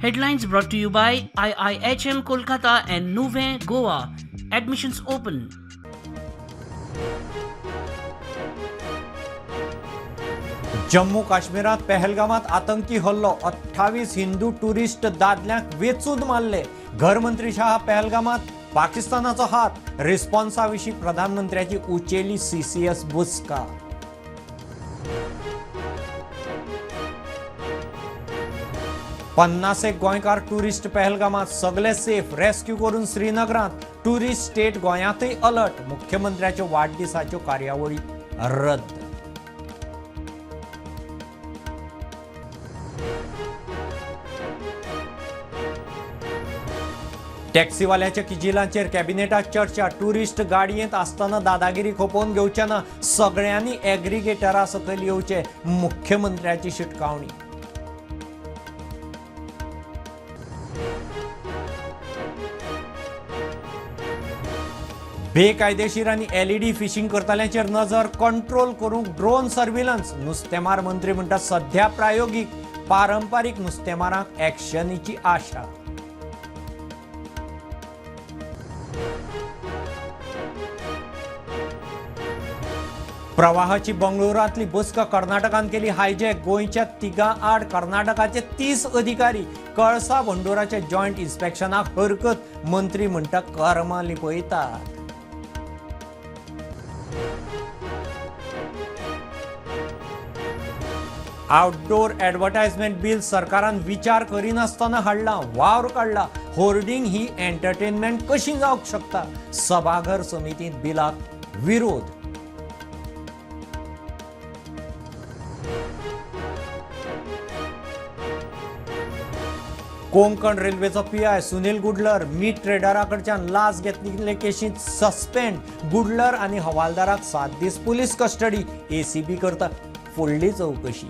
Headlines brought to you by IIHM Kolkata and Nuvem Goa. Admissions open. Jammu काश्मीरात पहलगामात आतंकी हल्लो. 28 Hindu tourist दादल्यांक वेचून मारले. घरमंत्री शहा पहलगामात पाकिस्तानाचो हात. रिस्पॉन्सा विशीं प्रधानमंत्र्याची उचेली सीसीएस बुसका. 50 गोंयकार टुरिस्ट पहलगामात सगळे सेफ. रेस्क्यू करून श्रीनगरात. टुरिस्ट स्टेट गोंयांतय अलर्ट. मुख्यमंत्र्याच्यो वाडदिसाच्यो कार्यावळी रद्द. टॅक्सीवाल्याच्या किजिलांचेर कॅबिनेटात चर्चा. टुरिस्ट गाडयेंत आसतना दादागिरी खोपोवन घेवचे ना. सगळ्यांनी एग्रीगेटरा सकयल येवचे. मुख्यमंत्र्याची शिटकावणी. बेकायदेशीर आनी एलईडी फिशींग करतल्यांचेर नजर. कंट्रोल करूंक ड्रोन सर्विलन्स. नुस्तेमार मंत्री म्हणटा सध्या प्रायोगीक. पारंपारीक नुस्तेमारांक एक्शनीची आशा. प्रवाहाची बंगळुरांतली बसका कर्नाटकान केली हायजॅक. गोंयच्या 3 आड कर्नाटकाचे 30 अधिकारी. कळसा भंडुराच्या जॉयंट इन्स्पेक्शनाक हरकत. मंत्री म्हणटा कर्मां लिपयतात. आउटडोर ॲडव्हर्टायजमेंट बिल सरकारान विचार करिनासतना हाडला. वावर काडला. होर्डिंग ही एंटरटेनमेंट कशी जावंक शकता? सभाघर समितींत बिलाक विरोध. कोंकण रेल्वेचो पीआय सुनील गुडलर मीट ट्रेडरा कडच्यान लाच घेतलेले केशींत सस्पेंड. गुडलर आनी हवालदाराक 7 दीस पुलीस कस्टडी. एसीबी करता फुडली चवकशी.